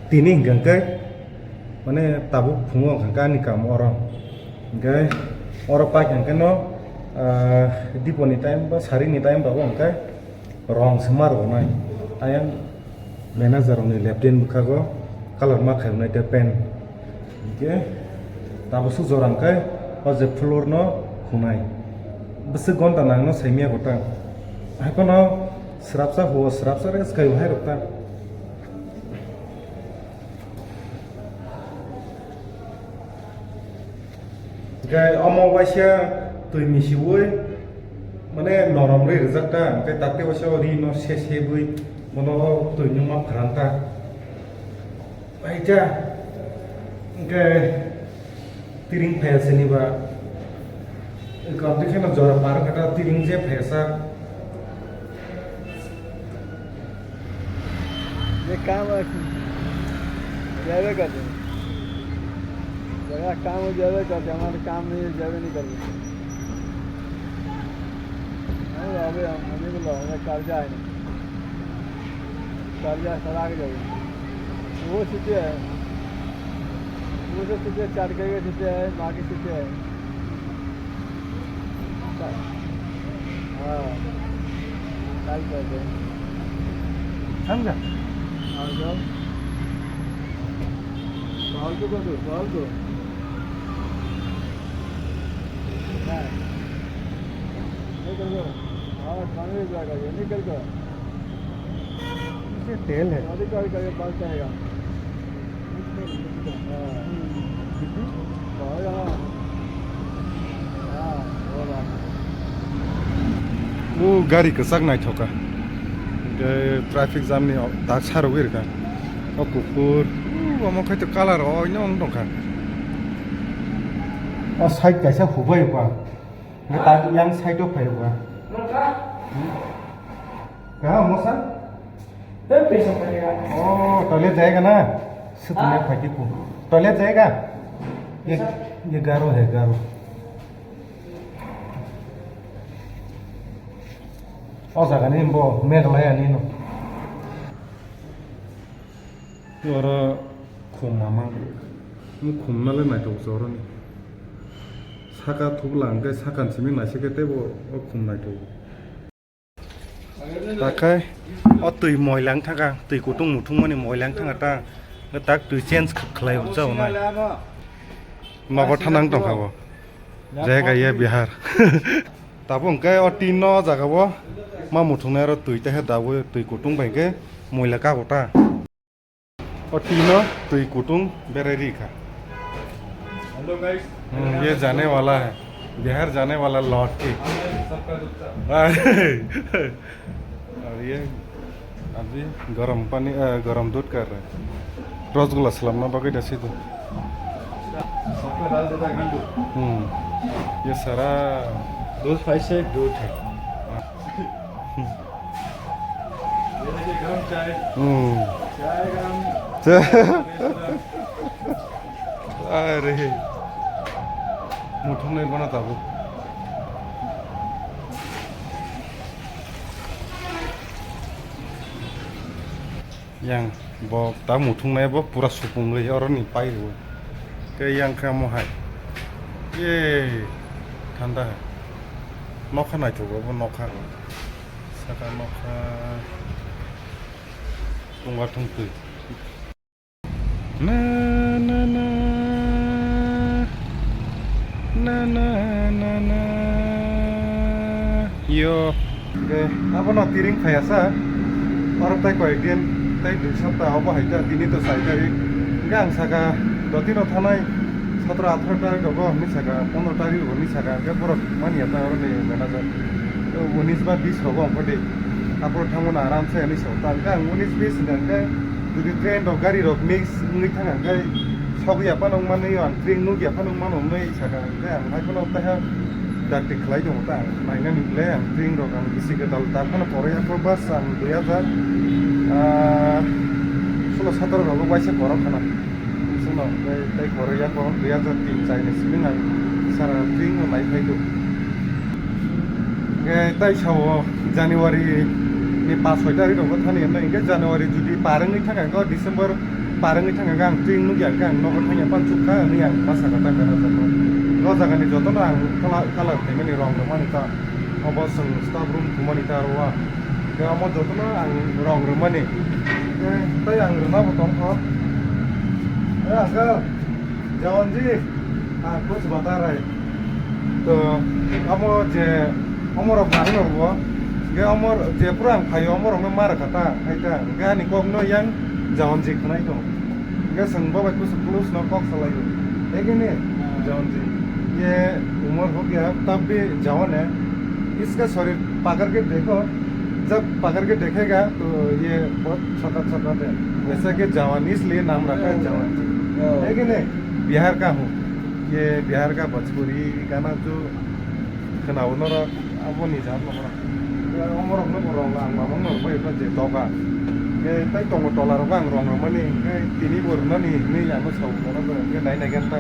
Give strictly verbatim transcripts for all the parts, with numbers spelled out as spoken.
Tini hwnkha khe, mane, tabuk phungo hwnkha khe ani kaam oro. Hwnkhe oro paikha khe no, ah, diponi time ba sarini time bago hwnkhe rong se ma rwnai. Ayang manager rokni laptop bwkhago colour ma khainai tei pen. Hwnkhe tabuk suk jora hwnkhe o je floor no hunai. Bwswk gonta nangno saimya kwtal. Haiphano swrapsa huo, swrapsa rest khaio hai rok ta. Hwnkhe omo waisa twi misiui, mane, norom rwi rijak ta, hwnkhe takte waisa o rino se sebui bono twi nungma phrang ta. Aita, hwnkhe tiring phai sini ba, hwnkhe aboni kheno jora par khe ta tiring je phai sa. ये काम है, जावे कर दे। जगह काम हो जावे कर दे, हमारे काम नहीं है, जावे नहीं कर दे। नहीं, अबे हम, हम नहीं बोला, हमें कर्जा है नहीं। कर्जा सर आगे जावे। वो सीधे है। वो तो सीधे चार के सीधे है, बाकी सीधे है। हाँ, काल कर दे। समझा? और जाओ। फालतू कर दो, फालतू। हाँ। ये कर दो। हाँ, खाने जाएगा, ये नहीं कर दो। ये तेल है। गाड़ी का, का, का, का, का। O gari kwchak naithoka. Hwnkhe traffic jam ni o dak sa rwgwi rwkha. O kuphur, o omo khai to colour o oino wng tongkha. O side kaisa hubai rwkha. Hwnkhe tak yang side o phai rwkha. Kaha omo sa? ओ, टॉयलेट जाएगा ना? सुतने हाँ। फाटी को। टॉयलेट जाएगा? ये, ये गारो है, गारो। O jaga ni bo Meghalaya ni no. Oro khum mamang. Khum nale naithok se oro ni. Saka thubla hwnkhe sakan simi naisike teibo o khum naithok. Takhai o twi moila wng thangkha, twi kutung muthungmani moila wng thangkha ta, tak twi change khlai rwjak nai. Nogo thanang tongkha bo. Jai gaiya Bihar. Tabuk hwnkhe o tin no o jaga o ma muthungnai aro twi taiha daui twi kutung bai hwnkhe moila kago ta. O twi no twi kutung berai ri kha. Hello guys. Hmm, ये जाने वाला है, बिहार जाने वाला लौट के। सबका दुख था। और ये अभी गरम पानी, अ, गरम दूध कर रहे हैं। रसगुल्ला सलाम ना बाकी दसी दो। सबका डाल देता है घंटू। हम्म, ये सारा दूध पाई से दूध है। ये देखिए गरम चाय। Hmm. चाय गरम। Are. Muthungnai bono tabuk. Yang bo ta muthungnai bo pura supungwi oroni pai rwo. Tei yang khe omo hai. Ye thanda hai. Nokha naithogo bo nokha. Saka nokha. Tunga thungtwi. Na, na, na. Na, na, na, na. Yo. Hwnkhe abono tiring phaiya sa. Oro tai koi din, tai dui sapta obo hai ta, tini to sai tarik. Hwnkhe ang saka dotino thanai sotro atharo tarik rogo hinwi saka, pondro tarik rogo hinwi saka, hwnkhe borok manya ta oro ni manager. Unis ba bis rogo wngkha de. Aphuru thangmano aram se hinwi sa. Ta hwnkhe ang unis bis hwnkha hwnkhe jodi train rok gari rok mix wngwi thangkha hwnkhe sogwi ya phano wngmani, ang train nukya phano wngmano hinwi saka hwnkhe ang hai phano taiha dakti khlai tongo ta ang nainani le ang train rok ang bisi kwtal ta phano koroi ya bus ang dui hajar, ah, sulo sataro rogo waisa korok khana. Chwngno tei, tei koroi ya korok dui hajar tin chai ni simi ang sara train no nai phai do. Hwnkhe tai sao January ni pash soi tarik rogo thani hwnwi hwnkhe January jodi par wngwi thangkha hwnkhe December Parengwi thangkha ang twi nukya khe ang nogo thangya pan chukha hwnwi ang ma sakha ta mera jotno. O jagani jotono ang kala-, colour khaimani rong rwmani ta. Obo chwng staff room thumani ta rwwa. Khe omo jotono ang rong rwmani. Khe tei ang rwnabo tongkho. Eh, uncle, Jawanji, ah, kuch bata rahe. To, omo je, omorok manwi rwgo. Hingke omor, je pura ang phaio, omorokno ma rwkha ta, hai ta. Hingke ani kokno yang Jawanji khwnai tongo. Hingke chwng bo bai kusu plus no kok salaio. Hai khe ne, Jawanji. Ye umar ho gaya, tab bhi jawan hai. Iska sharir pakar ke dekho, jab pakar ke dekhega, to ye bahut chhota chhota hai. Waise ke jawan, isliye naam rakha hai Jawanji. Hai khe ne? Bihar ka hoon. Ye Bihar ka Bhojpuri gana jo khwnao norok, aboni jat norok. Ye omorokno bo rong ang mamang norok bai je doga. Ye tai tongo tola rok ang rong rwmani, hingke tini bo rwnani hinwi ano sao norok, hingke nai nai khe ta.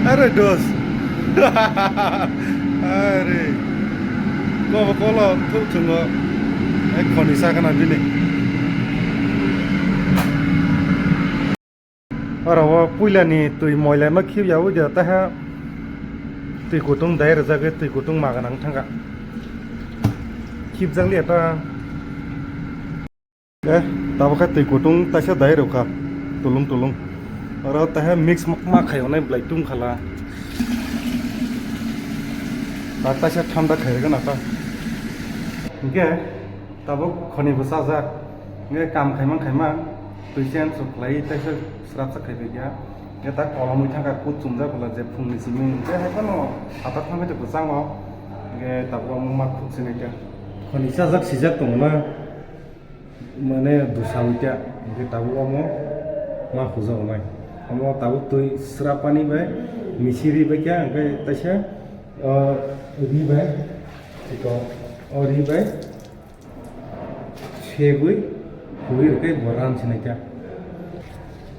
Are dos. Are. Kobo kolo thuk thungo. Ek khoni sakana bini. Oro o puilani twi moila ma khibya o ja taha twi kutung dai rwjagwi twi kutung maga nang thangkha. Khibjak liya ta. Eh, tabuk khe twi kutung taisa dai rwkha, tulung tulung. Oro taisa mix ma, ma khaiyonai belai tum khala. Ta taisa thanda khairwgwna ta. Hingkhe tabuk khoni bo chajak. Hingkhe kam khaimang khaimang twi chen chuk khlai taisa srapsa khaibai kha. Hingkhe ta kolomwi thangkha kut chumjak bwla je phungni simi. Hingkhe hai phano phatar thangkhe kwchango. Hingkhe tabuk omo ma khuk sinai kha. Khoni chajak sijak tongo na. Mane dosa uita, hingke tabuk omo ma huja onai. Omo tabuk twi srapani bai, misi ri bai khe, hingke taisa, o, ri bai, tiko, o ri bai, sebui, hui rwkhe bo ran sinai kha.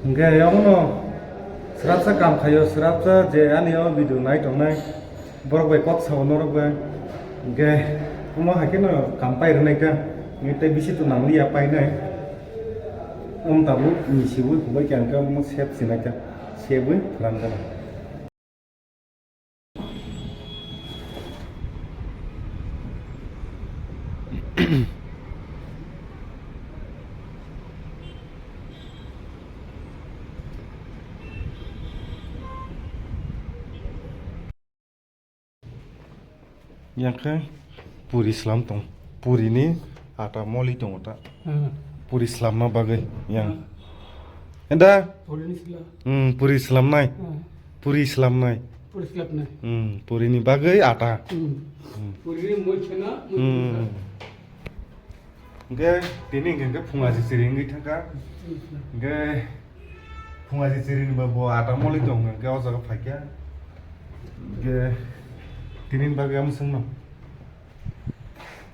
Hingke omono srapsa kam khaio, srapsa je ani o video nai tongnai. Borok bai kok sao norok bai. Hingke omo hai kheno kam pai rwnai kha. Hingke tei bisi to nangliya painai. Om tabuk ni sibui kubai khe hingke omo sep sinai kha. Sebui phuran gana. Yang khe puri slam tong, puri ni ata moli tongo ta. Hmm. Puri slamna bagwi yang. Hmm. Enda? Puri ni slam. Hmm, puri slamnai. Hmm. Puri slamnai. Puri slamnai. Hmm, puri ni bagwi ata. Hmm. Hmm. Puri ni moi chana, moi chana. Hmm. Hingke tini hingke phunga si chiri wngwi thangkha. Hingke phunga si chiri ni ba bo ata moli tong hingke o jaga phaikha. Hingke tini ni bagwi ang swngno.